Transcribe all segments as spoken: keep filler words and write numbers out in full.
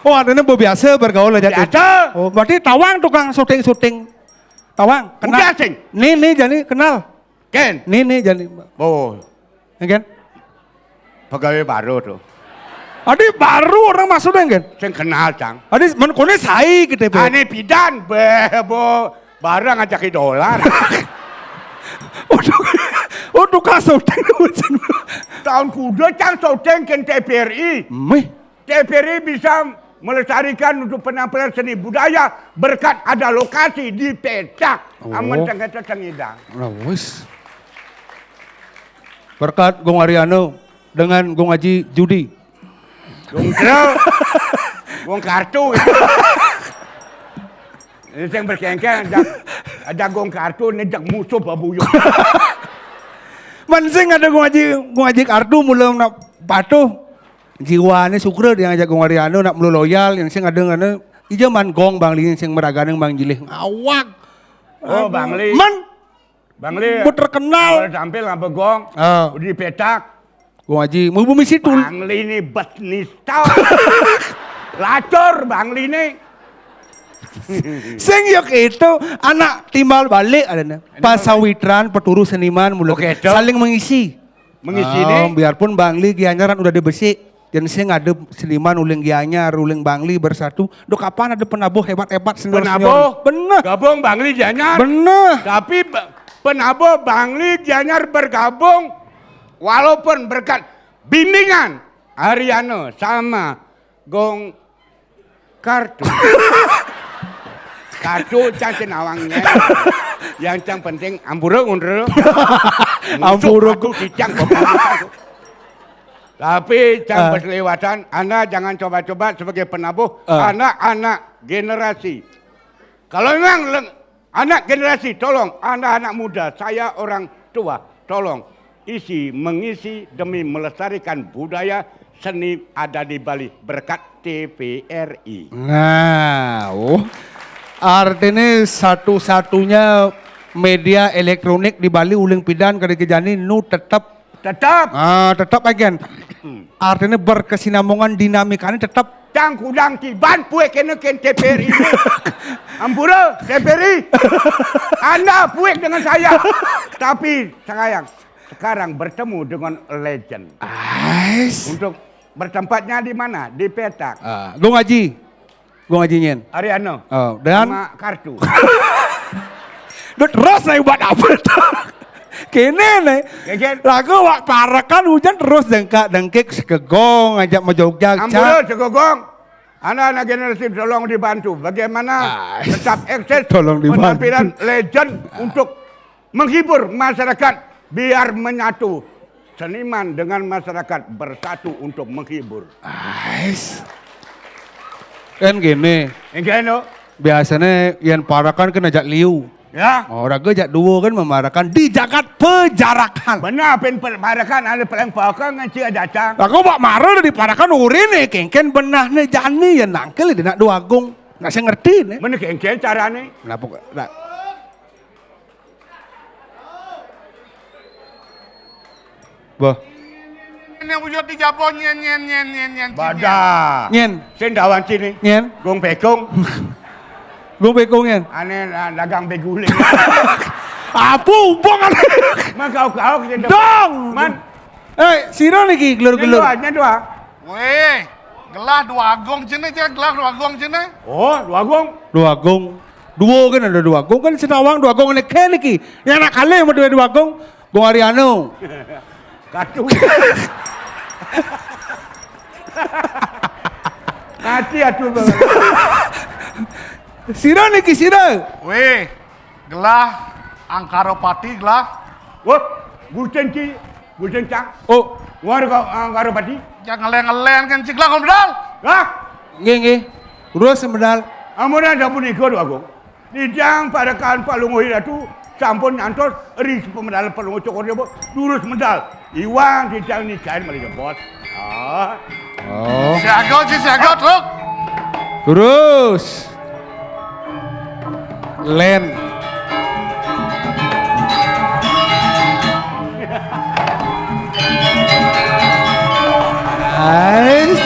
Oh, artinya biasa bergaul aja. Biasa. Oh, berarti tawang tukang syuting-syuting. Tawang, kenal. Udah, sing. Nih, nih, jani kenal. Ken. Nih, nih, jani. Oh. Ya, Ken? Pegawai baru tuh. Adi baru orang maksudnya, Ken? Sing kenal, Cang. Adi, men kone sai gitu, Pe. Ane pidan, be, bo, barang ngajaki dolar. Waduh, waduh, kau syuting. Tahun kuda, Cang, syuting Ken T V R I. Meh. T V R I bisa melestarikan untuk penampilan seni budaya berkat ada lokasi di Petak. Oh. Aman tengah tengidang. Nah, wis. Berkat Gung Ariano dengan Gung Aji Judi. Gung Tro. Gung Kartu. Ini yang berkengkeng, ada, ada Gung Kartu, ini jak musuh babuyung. Mansing ada Gung Aji, Gung Aji Kartu mula nak patuh. Jiwane sugra dia ngajak Gung Ariano nak melu loyal yang sing ada ngana ija man gong Bangli yang sing meragane Bang Jilih ngawak. Oh, Bangli. Man. Bangli. Bu terkenal. Kalau tampil ngapa gong? Ah. Udah dipetak. Gong Aji, mau bumi situ. Bangli ini bet nista. Lacur Bangli ini. Sing yok itu anak timbal balik adanya. Pas sawitran peturu seniman mulai saling mengisi. Mengisi nih. Biarpun Bangli Gianyaran udah dibesik, dan sing ada seniman uling Gianyar, uling Bangli bersatu. Dok kapan ada penabuh hebat-hebat senior-senior? Penabuh. Bener. Gabung Bangli Gianyar. Bener. Tapi penabuh Bangli Gianyar bergabung walaupun berkat bimbingan Ariano sama Gong Kartu. Kartu cang cenawangnya. Yang cang penting ampura ngundur. Ampura. Tapi cang berkelewatan, Anda jangan coba-coba sebagai penabuh anak-anak generasi. Kalau memang anak generasi, tolong, Anda anak muda, saya orang tua, tolong isi mengisi demi melestarikan budaya seni ada di Bali berkat T V R I. Nah, oh. Artinya satu-satunya media elektronik di Bali uling pidan kada kejani nu tetap. Tetap. Ah, tetap agen. Artinya berkesinambungan dinamikanya tetap. Cang kudang tiban puek kena ken T V R I. Ampura, T V R I. Anda puek dengan saya. Tapi sayang, sekarang bertemu dengan legend. Ais. Untuk bertempatnya di mana? Di Petak. Ah, Gung Aji. Gung Aji nyen. Ariano. Oh, dan? Sama Kartu. Duh, terus nih buat apa tuh? Kene nih. Lagu wak parekan hujan terus dengkak dengkik segegong ajak mau Jogja. Ampura segegong. Anak-anak generasi tolong dibantu. Bagaimana tetap eksis penampilan legend untuk menghibur masyarakat biar menyatu. Seniman dengan masyarakat bersatu untuk menghibur. Ais. Kan gini. Yang gini. Biasanya yang parakan kena jak liu. Ya. Orang ke jak dua kan memarakan di jagat pejarakan. Benar apa yang parakan ada paling pokok ngaji datang. Aku bak marah dari parakan urin nih kengken benah nih jani ya nangkel di nak dua agung. Nak saya ngerti nih. Mana kengken caranya? Kenapa? Bah. Ini wujud di Japo nyen nyen nyen nyen nyen. Badah. Nyen. Sing dawan sini. Nyen. Gong pekong. Gong pekong nyen. Ane dagang beguling. Apa ubong ane? Man kau kau sing dong. Man. Eh, sira niki gelur-gelur. Nyen dua, nyen dua. Weh, gelah dua agung cene cene gelah dua agung cene. Oh, dua agung. Dua agung. Dua kan ada dua agung kan senawang dua agung niki niki. Yang nak kali mau dua dua agung. Gung Ariano. Katu. Mati atuh, Bang. Sira niki sira. Weh, gelah Angkaropati gelah. Wah, gucen ci, gucen cang. Oh, warga Angkaropati. Jangan ngeleng-ngeleng kan cik lah ngobrol. Hah? Nggih, nggih. Terus medal. Amun ada pun ikut aku. Dijang parekan Palungguh Ratu sampun nyantos ri pemedal Palungguh Cokor Jabo durus medal. Iwang dijang nikahin malih jebos. Ah. Oh. Siaga, si siaga, truk. Terus. Len. Guys.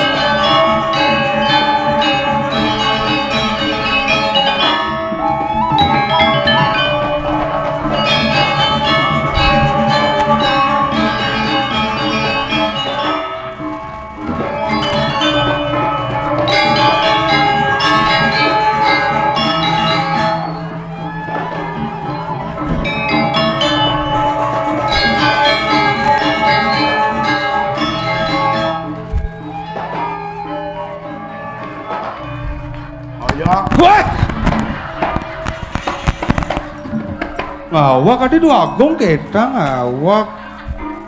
Awak ati Dwagung ketang awak.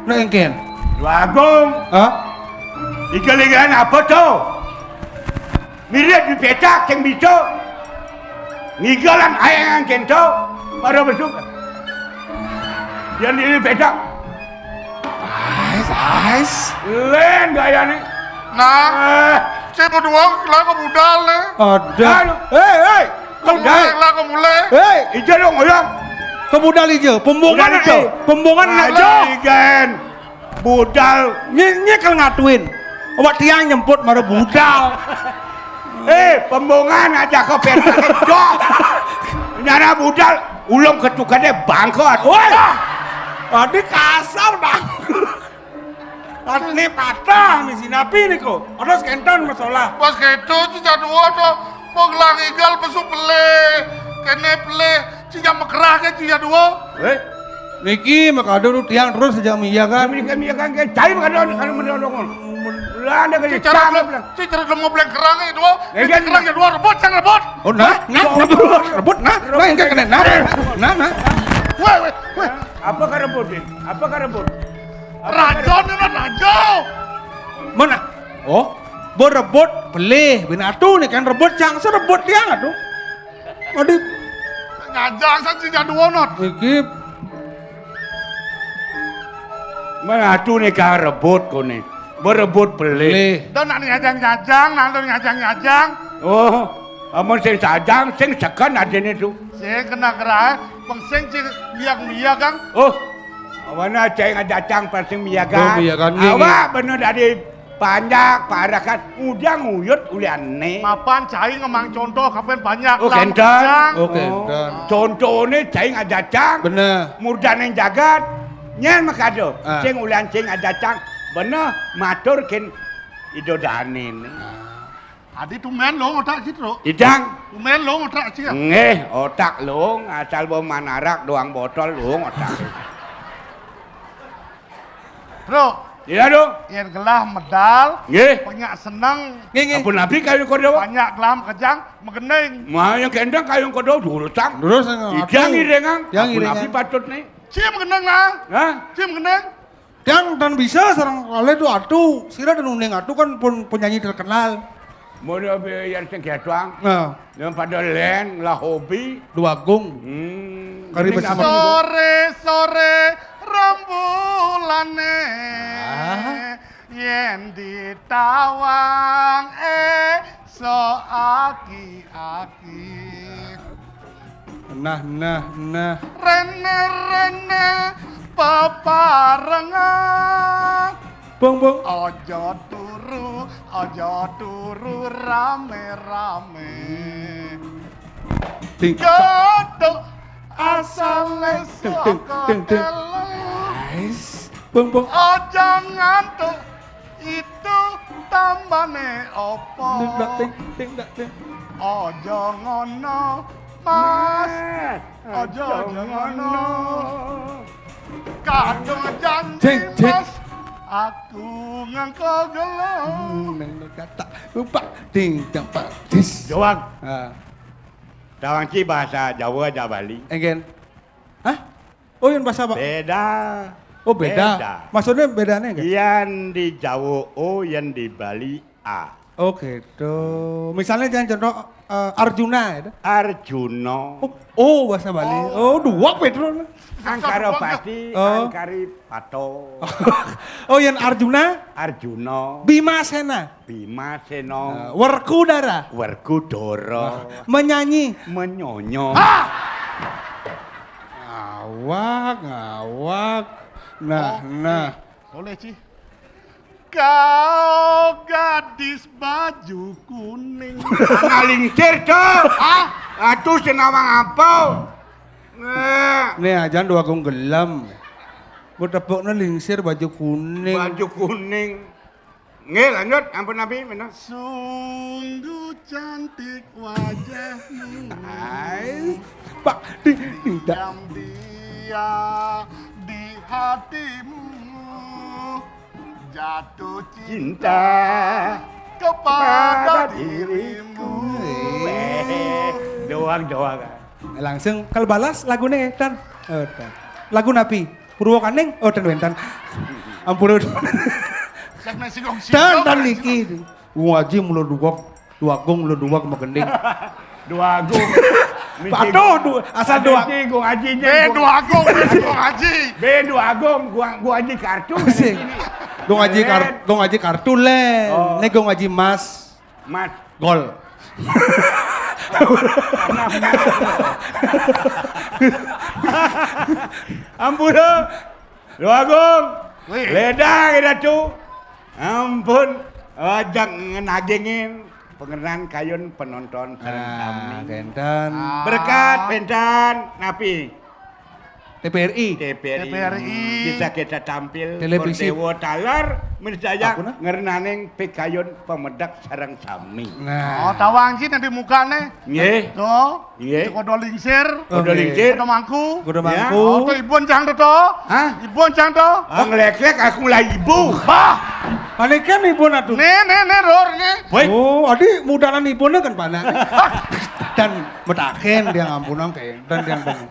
Nah, engken. Dwagung. Hah? Igal-igalan apa to? Mirip di petak sing bisa. Ngigalan ayang kento. Mara besuk. Yang di petak. Ais, ais. Len gayane. Nah, eh, si berdua lah ke budal nih. Ada. Hei, hei. Ke budal lah ke mulai. Hei, ija dong orang. Ke budal ija. Pembungan budal ija. Eh, pembungan nak jo. Ijen. Budal. Nye, nye kalau ngatuin. Awak tiang nyemput mara budal. Eh, pembungan aja ke petak jo. Nyana budal. Ulung ketukane bangkot. Woi. Adi kasar bang. Adi ni patah ni sinapi ni ko. Ada sekentan masalah. Pas gitu si jadua to. Mau gelang igal pesu pele. Kene pele. Si jam mekerah ke si jadua. Eh? Niki makado nu tiang terus sejak miyagan. Kami kami akan ke cai makado anu mendorong. Lah ada ke cara lemo beleng kerang itu. Ini kerang jadua rebut sang rebut. Oh, nah, nah, rebut, rebut, nah, nah, engke kena, nah, nah, nah. Weh, weh, weh. Apa karebut, Din? Apa karebut? Raja ni lah, raja. Mana? Oh, berebut pelih, bin atu ni kan rebut cang, serebut tiang atu. Adi. Ngajang san si jadua not. Iki. Mana atu ni karebut ko ni. Berebut pelih. Pelih. Dah nak ni ngajang-ngajang, nak ni ngajang-ngajang. Oh. Amun sing sajang, sing seken adine tu. Sing kena gerai, peng sing cing miak-miak kang. Oh, awana cai ngajacang pang sing miagan. Oh, miagan, nggih, awak nggih. Bener dari panjak, parakan, udah nguyut uliane. Mapan cai ngemang contoh, kapan banyak. Oh, lah, kenten. Kejang. Oh, kenten. Contohne cai ngajacang. Bener. Murdaning jagat, nyen makado. Ah. Sing ulian cai ngajacang, bener matur kin idodane ni. Ah. Adi tumben lung otak cit, Bro. Idang. Tumben lung otak cit. Nggih, otak lung, asal bau manarak doang botol lung otak. Bro. Iya, Dong. Yen gelah medal, nggih. Banyak seneng. Nggih, nggih. Ampun nabi kayun kodo. Banyak gelah kejang, megening. Mah yang kendang kayun kodo durusang. Durus, idang aduh. Irengang. Yang ampun irengang. Nabi patut nih. Cie megening lah. Hah? Cie megening. Tiang tan bisa sareng kalih tu atu, sira dan uning atu kan pun penyanyi terkenal. Mun yang sing tuang. Nah. Yang pada len lah hobi. Dwagung. Hmm. Kari ini bersama. Sore-sore rembulane. Ah. Yen ditawang esok aki-aki. Nah, nah, nah. Rene-rene peparengan. Bong, bong. Aja turu, aja turu rame-rame. Ting, ting. Godok asale saka telu. Ais. Bong, bong. Aja ngantuk. Itu tambane apa? Ting, dak, ting, ting, dak, ting. Aja ngono, Mas. Mas, aja, aja ngono. Kadung janji, ting, ting. Mas. Aku ngengko gelo. Hmm, nang kata. Upak, ting, ting, pak, dis. Jawab. Ah. Tawang ci bahasa Jawa aja Bali. Engken. Hah? Oh, yang bahasa apa? Beda. Oh, beda. Beda. Maksudnya bedanya enggak? Yang di Jawa O, yang di Bali A. Oh, gitu. Misalnya jangan contoh, eh, Arjuna itu. Arjuna. Oh, oh, bahasa Bali. Oh. Oh, dua Pedro. Angkara Pati, oh. Angkari Pato. Oh, yang Arjuna? Arjuna. Bima Sena. Bima Sena. Eh, Werkudara. Werkudara. Menyanyi. Menyonyo. Hah! Awak, awak. Nah, oh, nah. Boleh, Ci. Kau gadis baju kuning. Ngalingsir, Cok. Hah? Atuh senawang apa? Nah. Nih, ajan Dwagung gelem. Ku tepukna lingsir baju kuning. Baju kuning. Nggih, lanjut. Ampun nabi, bener. Sungguh cantik wajahmu. Hai, Pak, di, tidak. Diam dia di hatimu. Jatuh cinta kepada dirimu. Eh, doang, doang. Langsung kalau balas lagunya, Tan. Oh, ten. Lagu napi? Purwakaning? Oh, ten wénten. Ampun. Sing nasi kongsi. Ten, ten niki. Wong Aji mula duweg, Duagung mula duweg magending. Duagung. Aduh, du-, asal dua. Niki Gung Aji, Bé Gung Duagung, Bé Gung Aji. Bé Duagung, Gung, Gung Aji kartu. Sing. Gung Aji kar-, Gung Aji kartu lé. Oh. Né Gung Aji Mas. Mas. Gol. Ampun. Duagung. Wih. Ledang, Datu. Ampun. Ajak ngenagingin pangeran kayun penonton sareng sami. Kénten. Berkat wénten napi? T V R I. T V R I. T V R I. Bisa kita tampil. Televisi. Kor Déwa taler, mirsajang ngerenaning pikayun pamedek sareng sami. Nah. Oh, tawang ci nanti mukane. Nggih. Tuh. Nggih. Ci Kodo Lingsir. Kodo Lingsir. Kodo Mangku. Kodo Mangku. Oh, to ibun cang to. Hah? Ibun cang to. Ah, nglek-lek aku lah ibu. Bah. Ane kan ibun atuh. Né, né, né, ror, né. Woi. Oh, adi mudanan ibunnya kan panak. Dan metaken dia ngampunang kayak dan dia ngomong.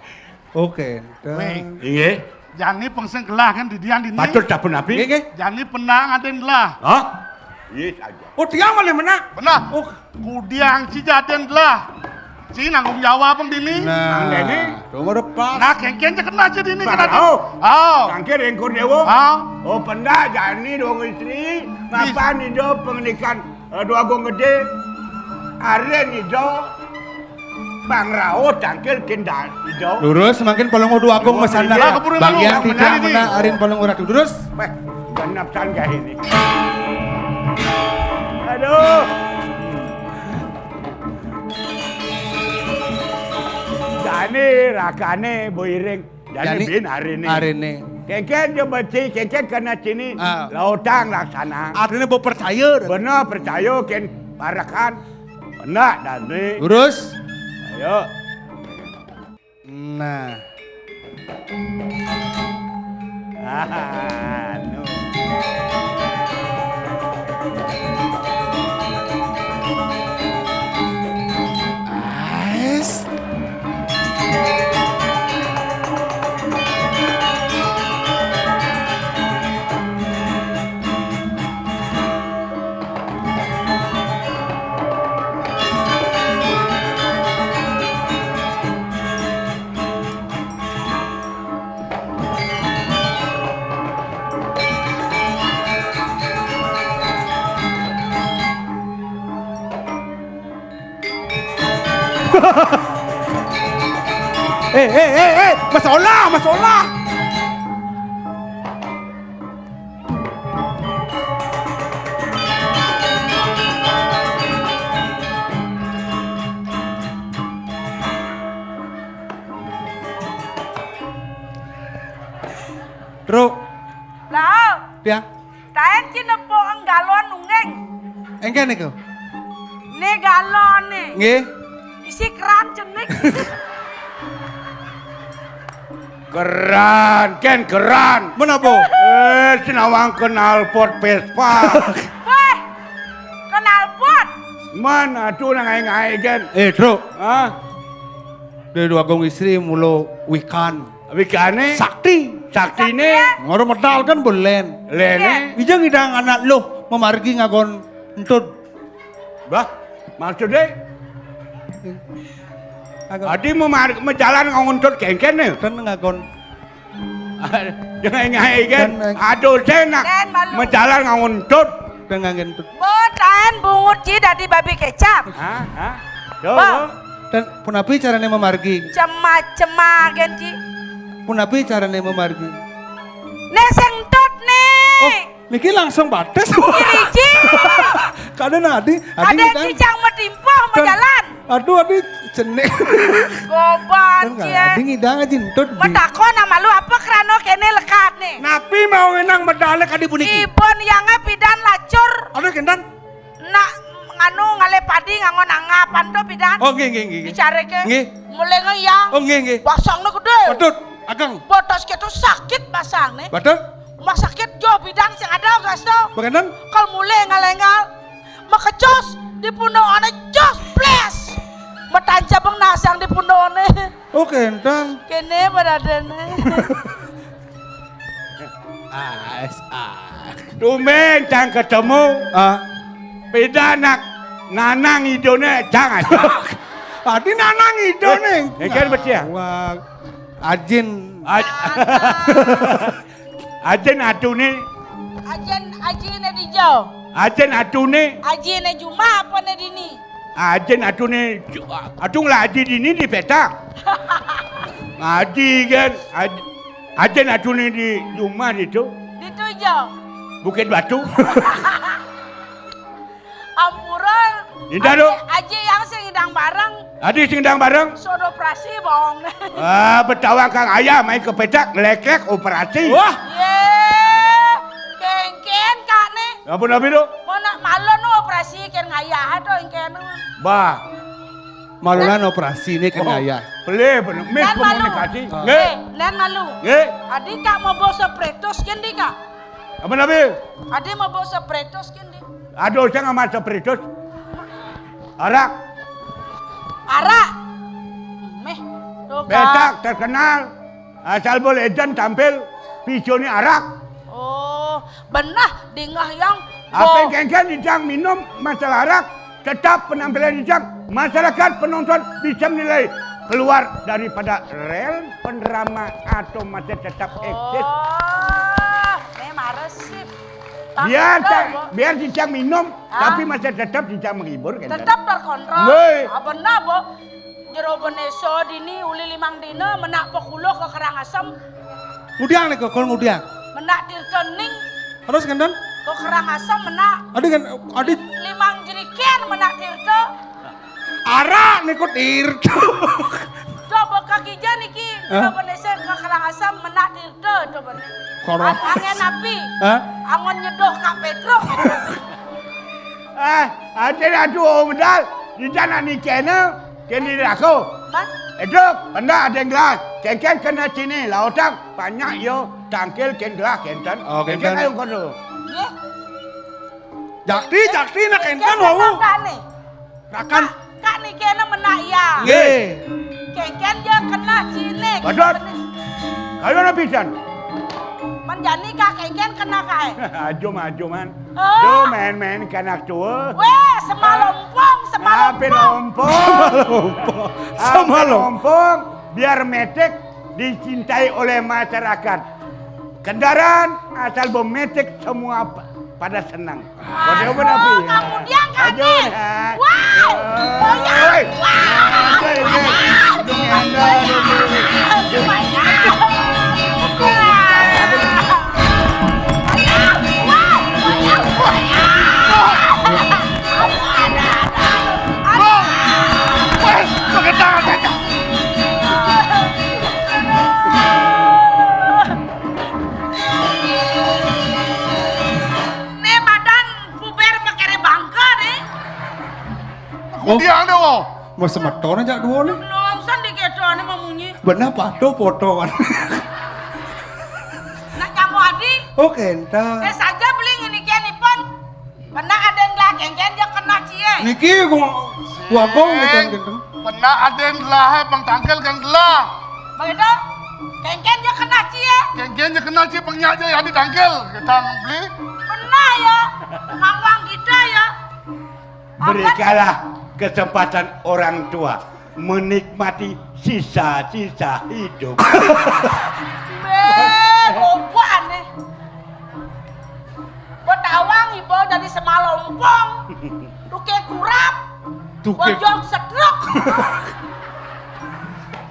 Oke. Wéh. Inggih. Jani pengseng gelah kan didian dini. Patut dapun napi? Nggih, nggih. Jani penang aden gelah. Hah? Iya saja. Oh, dia malah menang. Benar. Oh, kudiang ci jaden gelah. Ci nanggung jawab pang dini. Nah, Mang Deni. Tuh mah pas. Nah, kengken cekena ci dini. Bang kena Rao. Oh. Kangkir Engkur Dewa. Oh. Oh, pendak jani dua istri. Mapan hidup pengenikan, eh, dua gong gede. Aren hidup. Bang Rao tangkil kendal ijo. Lurus, mangkin Palungguh Duagung masandak. Lah, keburu Bang dulu, Yang Bang Tidak Menari mena nih. Arin Palungguh Ratu. Lurus. Wah, genep sanggah ini. Aduh. Jani rakane boiring. Jani Jani bin hari ini. Hari ini. Kengken jo beci, kengken kena sini. Ah. Lautang laksana. Artinya bo percaya. Bener percaya ken parekan. Enak, Dani. Lurus. Ayo. Nah. Anu. Ais. Eh, eh, eh, eh, masalah, masalah. Truk. Lah. Pian. Taén ci nepuk galon nungging. Engké niku. Né galon né. Nggih. Isi keran cenik. Keran, kén keran. Menapa? Eh, senawang knalpot Vespa. Wah, knalpot. Man, aduh nang aing-aing kén. Eh, Truk. Hah? Dari Duagung Istri mula wikan. Wikane? Sakti. Saktine? Sakti, ya. Ngoro medal kan bo lén. Léné? Iya. Ija ngidang anak luh mamargi ngagon entud. Bah, maksudnya? Ngagon. Adi memar-, mejalan ngagon entud kengken ya? Kan ngagon. Jangan ngai kan? Kan, eh. Aduh, senak. Lén malu. Mejalan ngagon entud. Kan ngagon entud. Bo taén bungut ci dadi babi kecap. Hah? Hah? Yo. Bo. Dan punapi carané mamargi? Cema-cema gén ci. Punapi carané mamargi? Né sing entut né. Oh, niki langsung bates. Iri ci. Kadén adi, adi. Ada ngidang. Cicang matimpuh dan majalan. Aduh, adi cenik. Goban ci. Adi ngidang aja entut di. Matakon sama lu apa krana kéné lekatné. Napi mau wenang medalé kadi puniki? Ibun yangé pidan lacur. Aduh, kénten. Nak nganu ngalih padi ngangon angapan to pidan. Oh, nggih, nggih, nggih, nggih. Dicariké. Nggih. Mulai ngeyang. Oh, nggih, nggih. Basangné gedé. Waduh, ageng. Botos kéto sakit basangné. Waduh. Rumah sakit jo pidan sing ada gas to. Bagaimana? Kal mulai ngalengal. Makecos di punuk ané jos ples. Matancep bang nasang di pundone. Oh, kenten. Kene padadene. Ah, es, ah. Tumben cang ketemu. Ah. Beda anak nanang idone cang aja. Adi nanang idone. Eh, kan betul ya? Wah, ajin. Aj- Ajin atune. Ajin, ajine dijo. Ajin atune. Ajine jumah apa ne dini? Ajin atune ju-, atung lah aji dini di petak. Ngaji kan. Aj-, ajin atune di jumah itu. Ditu jo. Bukit Batu. Ampura. Indah, aji, Dok. Aji yang sing idang bareng. Adi sing idang bareng. Sodo operasi, bong. Ah, betawang kang ayah main ke petak, ngelek-lek, operasi. Wah. Ye, kengken, Kak, nih. Ampun, ampun, Dok. Mana malu nu operasi, ken ngayah, atau ingken. Bah. Malunan operasi nih, ken ngayah. Boleh, boleh. Miskomunikasi. Ah. Nggih. Eh, nen malu. Nggih. Adi, Kak, mau bawa sepretus, ken di, Kak. Apa nabi? Adi mau bawa sepretus, ken di. Aduh, saya nggak masak peritus. Arak. Arak. Meh, tuh, Kak. Betak terkenal. Asal boleh edan tampil, picu ni arak. Oh, benah dingah yang apa bo- yang kengken idang minum masalah arak, tetap penampilan idang, masyarakat penonton bisa menilai keluar daripada rel pendrama atau masih tetap eksis. Oh, memang resip. Biar tak, biar tidak minum, ah, tapi masih tetap tidak menghibur, kan? Tetap terkontrol. Woi. Ah, benar, Bo. Jero Beneso dini uli limang dina menak pekuluh ke Karangasem. Ngudiang nih, kok ngudiang. Menak tirta ning. Terus, kan, Don? Ke Karangasem menak. Adi kan, adi. Limang jeriken menak tirta. Arak niku tirta. Coba kaki ja niki, hah? Coba nesen ke Karangasem menak tirta, coba nih. Korang. An-, angen api. Hah? Angon nyedoh Kak Petruk. Eh, ati ratu medal, di tanah ni kena, kena aku. Man? Itu, penda ada yang gelas. Kengken kena sini, lautang, banyak yo, tangkil ken gelas, kenten. Oh, kenten. Kenten ayo kono. Nggih. Jakti, jakti, nak kenten, kenten wau. Makan nih. Rakan. Kak, Kak niki ana menak ya. Nggih. Kengken ja kena cilik. Badut. Kayu ana pisan. Manjani Kak kengken kena kae. Ajo, ajo, man. Oh. Do main-main ke anak tua. Weh, semalompong, semalompong. Apa lompong? Semalompong. Apa lompong? Biar metik dicintai oleh masyarakat. Kendaraan asal bemetik semua pa-, pada senang. Waduh, waduh, waduh, ya. Kamu dia kan nih. Wah, goyang. Wah, goyang. Goyang. Goyang. Goyang. Goyang. Aduh, aduh, aduh. Aduh. Wah, pakai tangan saya. Nih badan puber makere bangke nih. Oh. Dia ada, oh. Mau semeton aja dua nih. Nongsan di keto nih mau munyi. Benar pato foto kan. Nak kamu adi? Oh, kenta. Eh, saja beli ngene kian ipon. Pernah ada yang gelah kengken dia kena cie. Niki gua, gua bong gitu, gitu. Pernah ada yang gelah, Bang Tangkel kan gelah. Begitu? Kengken dia kena cie. Kengken dia kena cie, penyak dia yang ditangkel. Kita beli. Pernah ya. Mawang kita ya. Berikanlah kesempatan orang tua menikmati sisa-sisa hidup. Be, goba nih. Betawang ibu jadi semalompong. Tuke kurap. Tuke. Bojong setruk.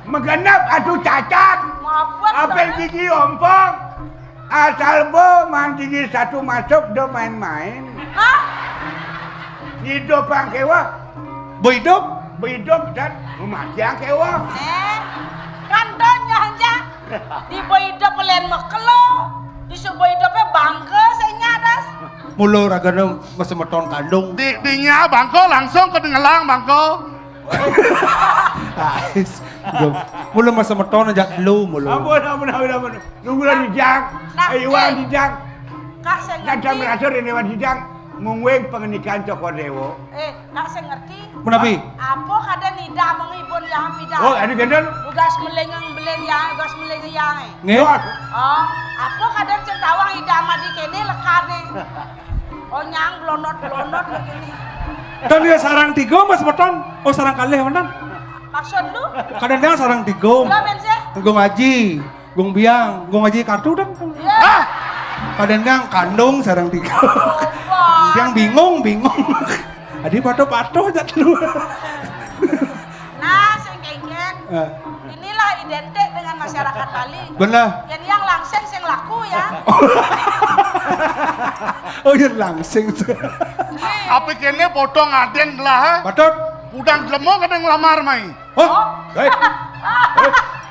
Menggenap aduh cacat. Mabuk. Apel gigi ompong. Asal bo mang gigi satu masuk do main-main. Hah? Hidup bang kewa. Bo hidup? Bo hidup dan mati yang kewa. Eh, kan donya aja. Di bo hidup len mekelo. Di su bo hidup bangke senya das. Mula ragane masa meton kandung. Di, dinya bangko langsung ke dengelang bangko. Ais, mula masa meton aja lu mula. Ampun, ampun, ampun, ampun. Nunggu lah dijang. Nah, eh, Iwan dijang. Kak, saya ngerti. Merasa ini Iwan dijang. Mungguing pangandikan Cokor Déwa. Eh, nak sing ngerti? Punapi? Apa kadén Ida menghibur yang Ida? Oh, anu gandel? Ugas melengeng belen ya, ugas melengeng yang, eh. Nggih. Oh, apa kadén sing tawang Ida madi kéné lekané? Oh, nyang blonot-blonot begini. Kan dia sarang tiga, Mas Beton. Oh, sarang kalih, mana? Maksud lu? Kadén dia sarang tiga. Lo, Bense? Gung Aji, Gung Biang, Gung Aji kartu dan. Iya. Ah! Kadén dia kandung sarang tiga. Wah. Yang bingung, bingung. Adi patuh-patuh aja dulu. Nah, sing kéngkén. Eh. Inilah identik dengan masyarakat Bali. Bener. Yang, yang langsing sing laku ya. Oh, yang langsing. Apa kéné potong adén lah, ha? Patut. Kudang Glemo kadén nglamar mai. Hah? Oh. Hei.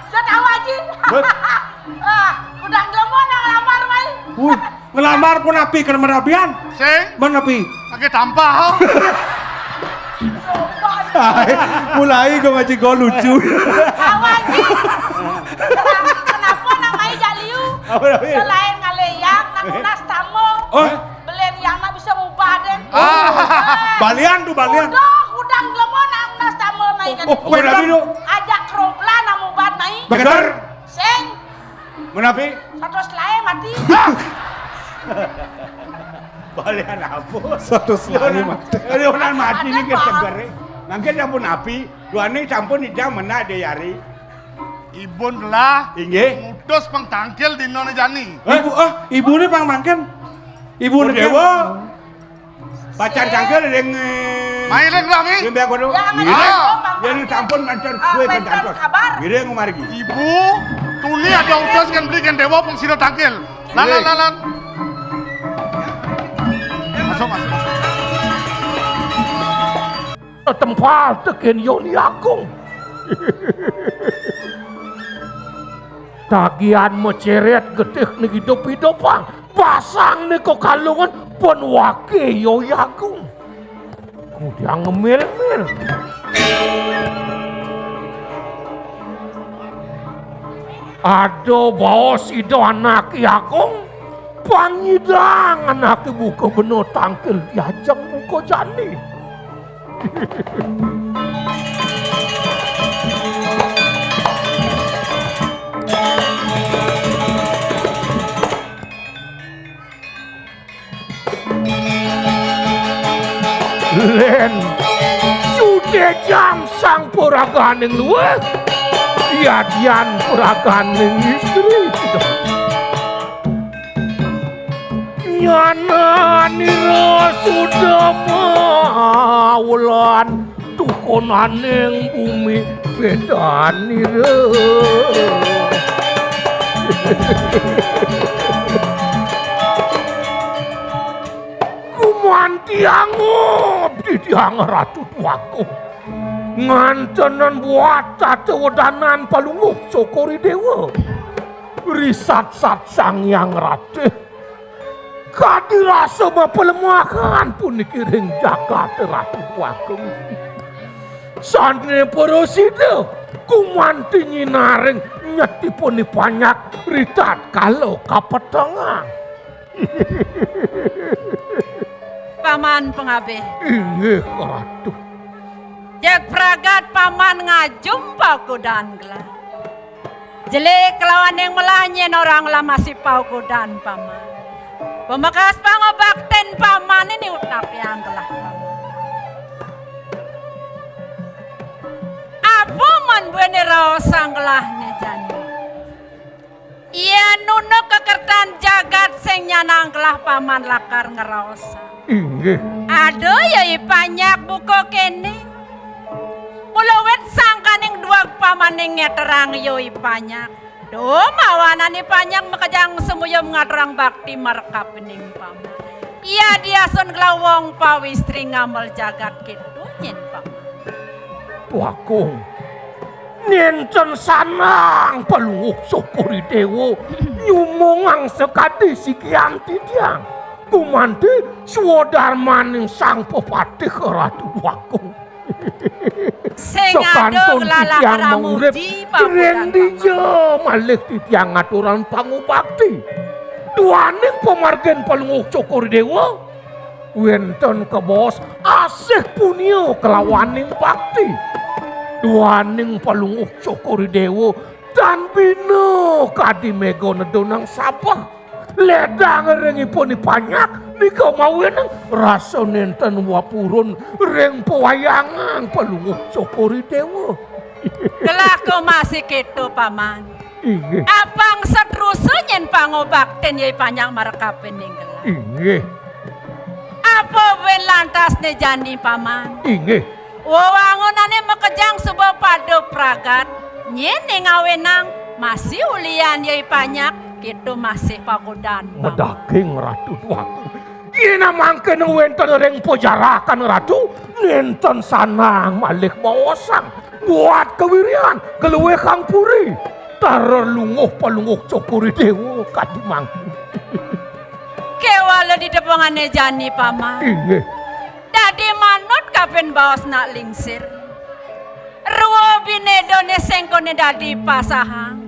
Saya tahu, Aji. Hei. Ah, Kudang Glemo nang nglamar mai. Wih, nglamar punapi kena merabian? Sing. Mana pi? Pakai tampah. Hai, mulai gua ngaji gol lucu. Awan, Ji. Kenapa namanya Jak Liu? Apa namanya? Selain ngalih yang, nang nunas tamu. Oh. Belen yang nak bisa ngubah deh. Ah. Balian tuh, balian. Udah, Kudang Glemo nang nunas tamu mai kan. Oh, oh, oh, Nabi lu. Ajak kerobla nang ubat mai. Bener. Sing. Menapi? Satus laé mati. Balian apa? Satus laé mati. Leonan mati. Ada, niki Pak. Seger. Mangkin sampun api, duaning sampun Ida menak Déyari. Ibun telah. Inggih. Ngutus pang tangkil dina jani. Ibu, ah, ibuné pang mangkin. Ibu. Oh, Déwa. Pacan tangkil ring, eh, mai ring rami. Ring biang kono. Ya, ngiring. Ah. Yen sampun manten, ah, kowe manten kantos. Kabar. Ngiring margi. Ibu, tuli ada utus kan beli kan Déwa pang sira tangkil. Lan, lan, lan, lan. Masuk, masuk. Tempat tekén Yoni Agung. Tagihan macérét getih ning idup-idupang. Pasang nika kalungan pun wake Yoni Agung. Kudang ngemil-mil. Ada baos Ida anak Agung. Pangidang anak buka bena tangkil diajeng buka jani. Lén, sudejang sang paraganing luwih, yadian paraganing istri. Nyananira suda mawulan tukunaning bumi bedanira. Gumanti angop titiang Ratu Tuaku. Ngantenan buat tata wedanan Palungguh Cokor I Déwa. Risat-sat Sang Hyang Ratih. Kadi rasa mapalemahan puniki ring jagat Ratu Bagong. Sané prasida gumanti nyinaring nyetipun I Panyak ritatkala kapetengan. Paman pangabih. Inggih, Ratu. Jeg pragat paman ngajum pagodan gelah. Jelé kalawaning melah nyén orang lamasi paukudan paman. Pamekas pangubaktin paman ini utapiang gelah paman. Apa man buéné raosang gelahné jani? Yén nunuk kakertan jagat sing nyanang gelah paman lakar ngraosang. Inggih. Ada ya I Panyak buka kéné. Mula wit sangkaning duag pamané ngeterang ya I Panyak. Duh, mawanan I Panyak makejang sumuyum ngaturang bakti marekapining paman. Iya diasun gelawong pawistri ngamel jagat kéto nyén paman. Bagong. Nénten sanang Palungguh Cokor I Déwa nyumongang sakadi sikian titiang. Gumanti swadarmaning Sang Pepatih Ratu Bagong. Sing ada sakantun nglalah titiang ramuji mangurip, pamudan ring dija malih titiang ngaturang pangubakti. Duaning pamargin Palungguh Cokor I Déwa. Wénten kabaos asih punia kalawaning bakti. Duaning Palungguh Cokor I Déwa tan bina kadi méga nedunang sabeh. Ledang ring ipun I Panyak nika mawinan rasa nénten wapurun ring pawayangan Palungguh Cokor I Déwa. Gelah kok masih kéto, Paman. Inggih. Apang saterusé nyén pangubaktin Yai Panyak marekapining gelah. Inggih. Apa buin lantas né jani, Paman? Inggih. Wewangunané makejang suba pada pragat, nyén né ngawinang masih ulian Yai Panyak, kéto masih pagodan, Paman. Madaging Ratu Déwagung. Yén mangkin wénten ring pajarakan Ratu, nénten sandang malih baosang buat kawiryan kaluih kang puri. Taler lungguh Palungguh Cokor I Déwa kadi mangkin. Kéwala ditepengané jani, Paman. Inggih. Dadi manut kapin baos Nak Lingsir. Rwa binédané sing koné dadi pasahang.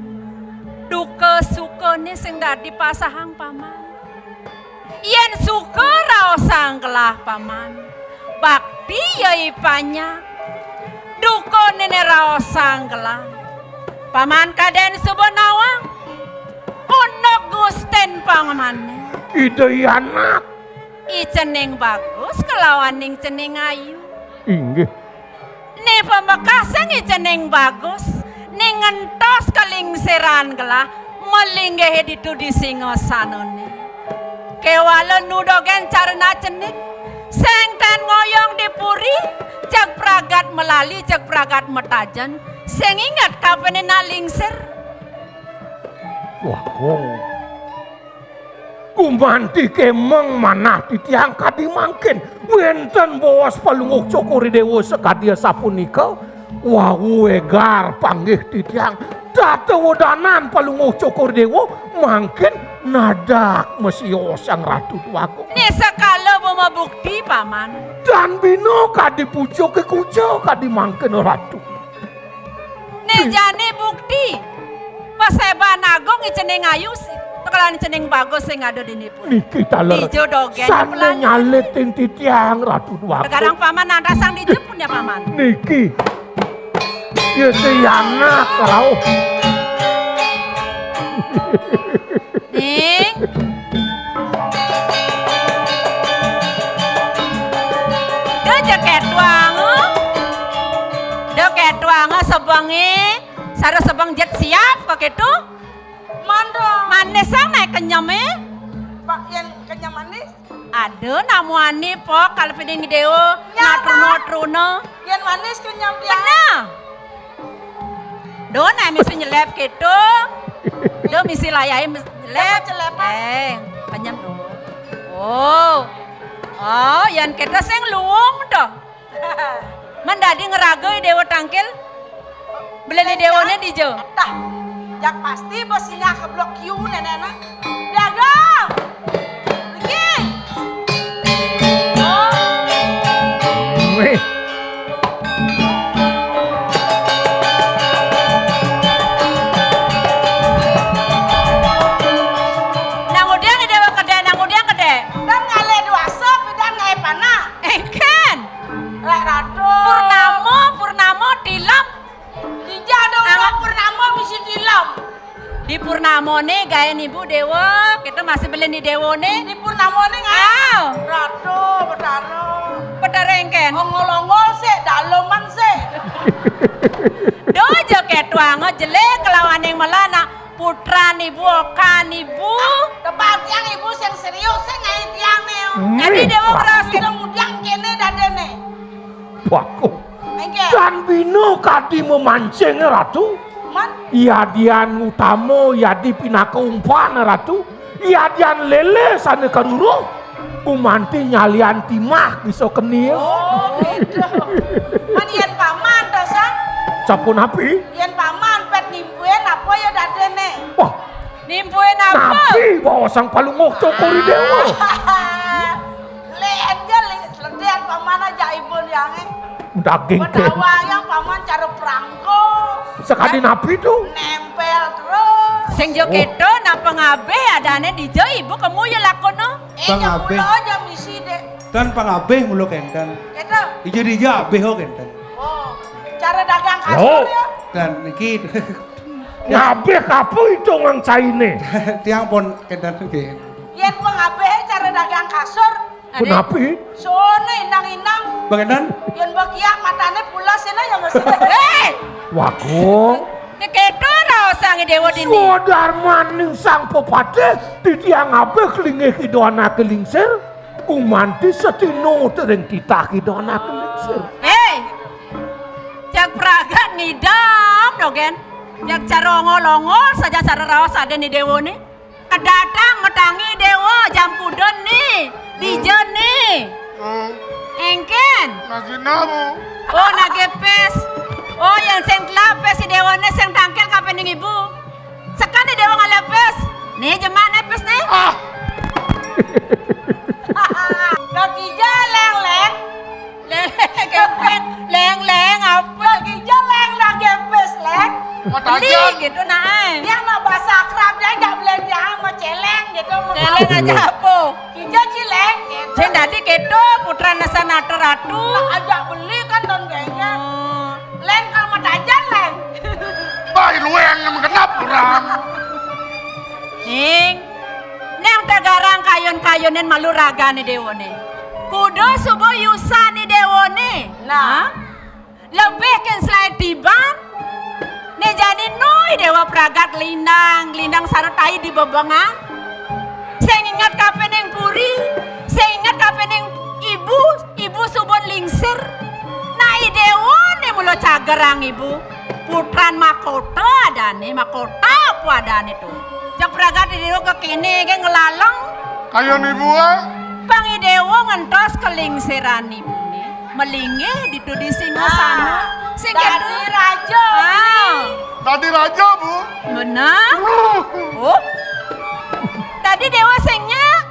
Duka sukané sing dadi pasahang, Paman. Yén suka raosang gelah, Paman, bakti Yai Panyak. Dukané né raosang gelah, Paman kadén suba nawang. Unduk gustin pamané. Ida Hyang Anak. I Cening Bagus kalawaning Cening Ayu. Inggih. Né pamekasing I Cening Bagus, né ngentos kalingsiran gelah, malinggih ditu di singasanané. Kéwala nu dogén cara Nak Cening, sing tan ngoyong di puri, jeg pragat malali, jeg pragat matajen, sing inget kapining Nak Lingsir. Wah, kong. Gumanti kemeng manah titiang kadi mangkin. Wénten baos Palungguh Cokor I Déwa sakadi asapunika. Wau égar panggih titiang. Tata wedanan Palungguh Cokor I Déwa mangkin nadak masios Sang Ratu Déwagung. Né sakala mabukti, Paman. Tan bina kadi pucuké kuca kadi mangkin Ratu. Né jani bukti. Paséban agung I Cening Ayu, tekelan I Cening Bagus sing ada dini pun. Niki taler. Dija dogén sané pelan. Nyalitin titiang Ratu Déwagung. Sekarang Paman nantasang dija pun ya, Paman. Niki. Ya, si anak rauh. Ning. Duh, jeg kétuang. Duh, kétuang sebengé. Sara sebeng jet siap kok kéto. Mandra. Manis sang naik kenyemé. Pak, yén kenyem manis. Aduh, namuani pok kalau pining déwa. Nyana. Natruna-truna. Yén manis kenyem ya. Bener. Duh, nah misi nyelep kéto. Duh, misi layahi misi nyelep. Apa celepan? Eh, kenyem duh. Oh. Oh, yén kéto sing luung to. Men dadi ngraga I Déwa Tangkil. Beli I Déwané dija. Tah. Jak pasti bos singgah ke Blok Q nénéna. Dagang. Pergi. Oh. Wéh. Nang udiang I Déwa kedék, nang udiang kedék. Dan ngalih dua sop, dan ngalih panah. Engkén. Lek Ratu. Purnama, Purnama tilem. Dija dong. Purnama misi tilem. Di Purnamané gaén Ibu Déwa, kita masih beli di Déwané. Di Purnamané nggak? Aw. Ratu, Betara. Betara engkén. Ongol-ongol sih, daleman sih. Duh, ja kétuang, jelé kelawaning melana. Putran Ibu, okan Ibu. Tepat tiang Ibu sing serius sing ngai tiang né. Dadi Déwa keras. Mudiang kéné dadéné. Bagus. Engké. Tan bina kadi memancing, Ratu. Man? Yadian utama, yadi pinaka umpan, Ratu. Yadian lélé sané karuruh. Gumanti nyalian timah bisa keni. Oh, gitu. Man yén paman to, Sang? Sapunapi? Yén paman pét nimbuin apa ya dadéné? Wah. Nimbuin apa? Napi bawa Sang Palungguh Cokor I Déwa? Lén ja, lén, ledén paman aja ibun yangé. Daging ké. Menawa yang paman cara perangko. Sakadi napi to? Nempel terus. Sing ja kéto, napa ngabih adané dija Ibu kemu ya lakono? Eh, pangabih. Mula aja misi deh. Ten pangabih mula kenten. Gitu. Ija-ija abih kok kenten. Oh, cara dagang kasur ya? Dan niki ngabih apa itu ngang caine? Tiang pun kenten nggih. Yen pangabih cara dagang kasur. Kenapa? Soalnya inang-inang. Bagaimana? Yen bekiak matane pulas ini ya mesti. Hei! Wagung. Keketo raosang Dewa dini. Swadarmaning sang pepatih, titiang abih linggih ida anake lingsir. Gumanti setino tering titah ida anake lingsir. Hei! Jak pragat ngidam dogen. Jak cara ongol-ongol saja cara raos ade ni Dewa ni. Kedatang metangi Dewa jam pudun ni. Dija ni. Hmm. Engken. Nagina, Bu. Oh, nagepes. Oh, yang sing telapes si Dewa ni sing tangkil kapening ibu. Sekan ni Dewa ngalapes. Ni jemak nepes ni. Ah. Lagi jalan, Leng. Leng, leng, leng, apa? Lagi jalan, lagi pes, Leng. Matajan. Beli gitu, nah, eh. Yang nak bahasa akrab, dia ajak belanja sama celeng gitu. Celeng aja apa? Kija cileng gitu. Sing dadi keto, putrane sanata ratu. Nak ajak beli kan, Don Gengnya. Oh. Leng kalau matajan, Leng. Bai lueng yang genap kurang. Ning, neng tegarang kayun-kayunin malu ragane Dewane. Kudu suba yusane Dewane. Nah. Hah? Lebih ken selae tiban. Ne jani noi Dewa pragat lindang, lindang sarta tai di bebengan. Sing inget kapening puri, sing inget kapening ibu, ibu subun lingsir. Nah, i Dewane mula cagerang ibu. Putran makota adane, makota apa adane to. Cak pragat i Dewa kekene ke ngelaleng. Kayun ibu, ah. Pang i Dewa ngentos kelingsiran ibune. Melinggih ditu di singgasana. Ah, sing dadi ketu raja, ah. Dadi raja, Bu. Bener. Oh. Dadi Dewa sing nyak.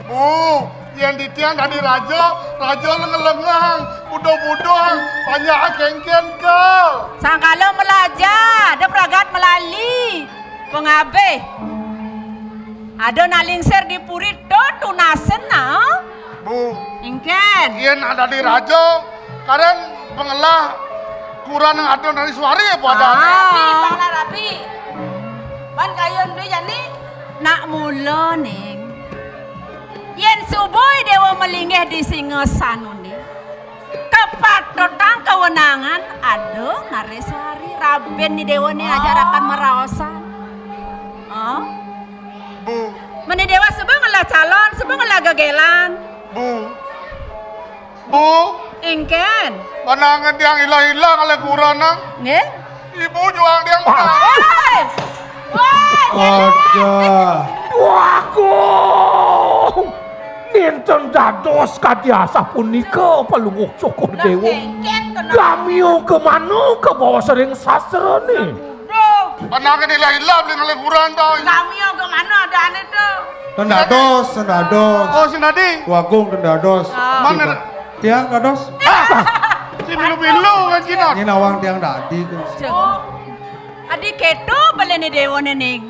Bu, yen titiang dadi raja, raja lengeh-lengehang, buduh-buduhang, panjak kengken ke. Sangkala melaja, ada pragat melali. Pengabih. Ada nak lingsir di puri to tunasen nah. Bu. Engken. Yen ada di raja, karen pengelah kurang ada dari suari apa ada? Ah. Rapi, pala rapi. Ban kayun duwe jani. Nak mula, Ning. Yen suba i Dewa melinggih di singasanane, kepatutang kewenangan ada ngaris wari rabin ni Dewa ni ajarakan meraosan. Oh. Bu. Meni Dewa suba ngelah calon, suba ngelah gegelan. Bu. Bu. Engken. Panangan tiang ilang-ilang oleh kurana. Nggih. Ibu juang tiang. Wah. Woi. Woi. Ada. Wagung. Ninten dados kadi asapunika Palungguh Cokor Dewa. Engken kena. Damia ke mana ke bawah sering sastrane. Duh. Panangan ilang-ilang oleh kurana to. Damia ke mana adane to? Ten dados, ten dados. Oh, sing dadi. Wagung ten dados. Ah. Mana? Tiang dados. Ah! Si milu-milu kan Cina. Ini nawang tiang dadi kan. Oh. Adi keto belene Dewane, Ning.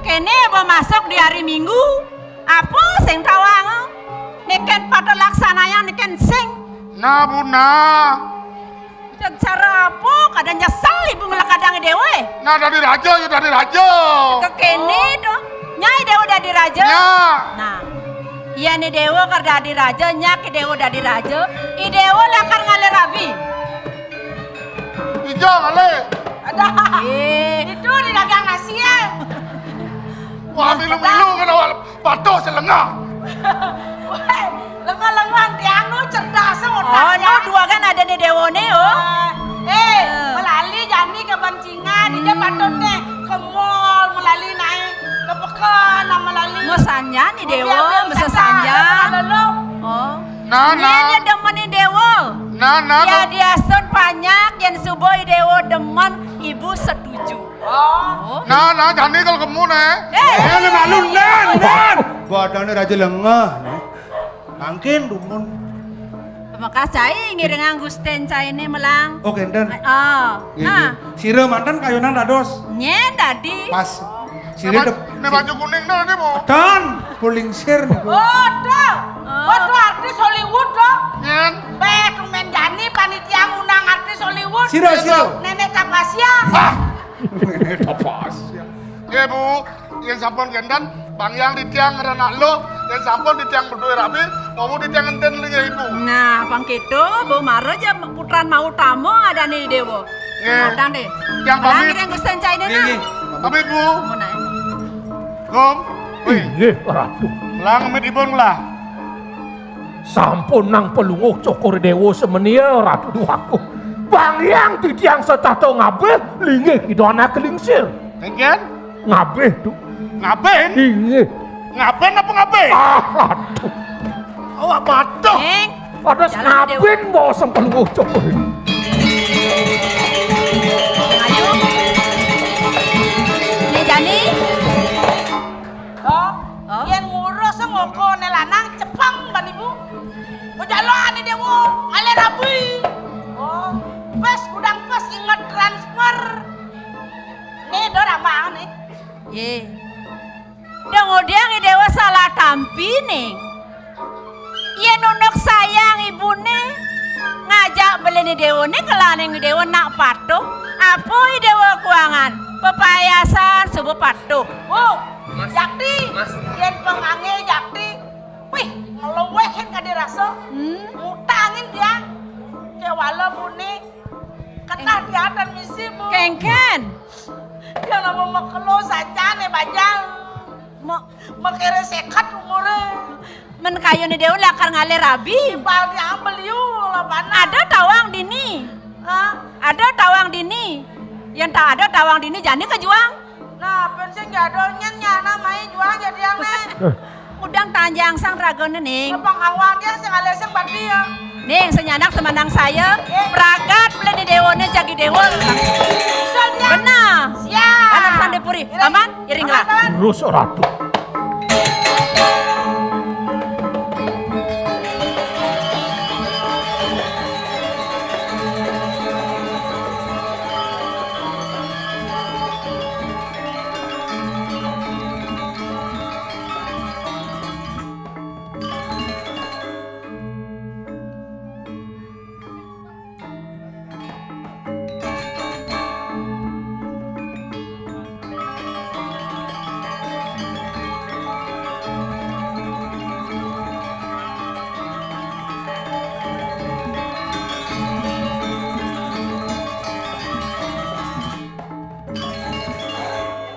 Kene ba masuk di hari Minggu. Apa sing tawang? Neken pada laksanayang neken sing. Nah, Bu, nah. Cara apa? Kada nyesel ibu ngelakadang i Dewa. Nah, dadi raja ya dadi raja. Kekene to. Nyai Dewa dadi raja. Ya. Nah. Iya ni Dewa kar dadi raja, nyak i Dewa dadi raja. I Dewa lakar ngalih rabi. Ija ngalih. Ada. Eh. Itu di dagang nasi ya. Wah, milu-milu kan awal. Patuh selengah. Woi, lengah-lengah tiang nu cerdas otak. Oh, nu dua kan ada ni Dewa ni, oh. Eh, melali jani ke bancingan, dia patut ni ke mall melali naik ke pekan melali. Mesanjan ni Dewa, mesanjan. Oh. Nah, nah. Dia demen ni Dewa. Nah, nah. Ya dia sun banyak yang suboi Dewa demen ibu setuju. Oh. Nah, nah, jani kalau kemu ni. Eh, malu nan, nan. Badane raja lengah ni. Mangkin dumun. Bekas cai ngiring Gusten cai ni melang. Oh, kenten. Oh. Nah. Sira mantan kayunan dados. Nyen dadi. Pas. Sira dep- Né baju kuning to né, Bu. Don, Bulingsir niku. Oh, to. Oh, to artis Hollywood to. Nyén. Béh, tumben jani panitia ngundang artis Hollywood. Sira, sira. Nénék Tapasya. Ah. Nénék Tapasya. Nggih, Bu. Yén sampun kénten, Bang Hyang titiang ngrenak lo, yén sampun titiang bedué rabi, wau titiang ngenten linggih Ibu. Nah, pang kéto, Bu, mara ja putran mau tamu adané Déwa. Nggih. Ngadang deh. Tiang pamit. Nggih, nggih. Pamit, Bu. Mun ae. Gum. Wih. Inggih, Ratu. Lah, ngemit Ibu lah. Sampun nang Palungguh Cokor Déwa semenia, Ratu Déwagung. Bang Hyang titiang setata ngabih, linggih Ida Anak Lingsir. Kéngkén? Ngabih, Tu. Ngabih? Inggih. Ngabih apa ngabih? Ah, aduh. Awak batuk. Ning. Ada jalan, ngabih, Déwa. Bos, Palungguh Cokor. Ayo. Né jani. Oh, oh. Yén ngurus ngoko né lanang cepeng ban Ibu. Ojalo ané Déwa, ngalih rabi. Oh, pes kudang pes inget transfer. Né do rambang né. Yé. Dong odang Déwa salah tampi né. Yén unduk sayang ibuné, ngajak beliné Déwa né kelaning Déwa nak patuh. Apa Déwa kuangan? Pepayasan suba patuh. Wow, Mas. Jakti. Mas. Yén pengangge Jakti. Wih, ngeluweh kan kadé rasa. Hmm. Ngutangin tiang. Kéwala muni. Kenah tiang dan misi, Bu. Kéngkén. Tiang nama makelo sajané bajang. Mo- Makéré sékat umuré. Men kayuné Déwa lakar ngalih rabi. Timpal tiang beliu lah panas. Ada tawang dini. Hah? Ada tawang dini. Yén tak ada tawang dini, jani ka juang. Nah, pun sing jado nyén nyana mai juang jadi yang né. Udang tanjang sang ragané, Ning. Pang awang dia sing alih sing pati ya. Ning, sing nyanak semenang saya, eh. Pragat beliné Déwané jagi Déwa. Bisa dia. Benar. Siap. Anak Sandipuri. Iya. Aman? Iring lah. Terus, Ratu.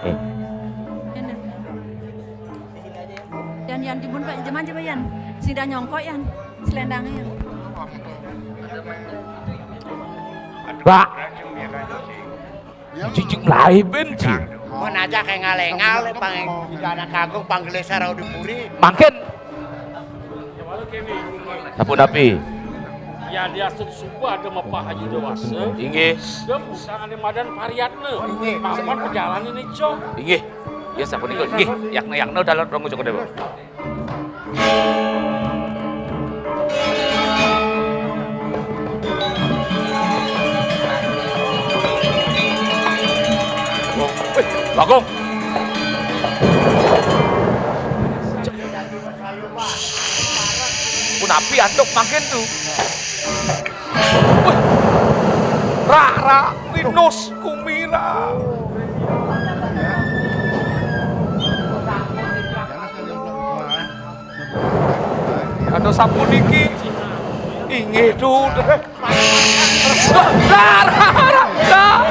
Eh. Yan, yan, timun, Pak, jaman coba, yan. Sida nyongkok, yan. Selendangnya, yan. Pak. Cicing laibin, Ci. Mun aja kayak ngalengal, pang di anak agung, panggilnya sarau di puri. Mangkin. Sapunapi? Ya, dia suba ada mapah Haji Dewasa. Inggih. Dia bukan ada madan pariatna. Inggih. Mapan perjalanan ini, Cok. Inggih. Ya, sapunika. Inggih. Yakna, yakna dalam rong Cokor Déwa. Wih, Bagong. Punapi antuk mangkin tu. Wih. Rak, rak, Winus, Kumira. Ada sapuniki. Inggih, Dud. Rak, rak, rak.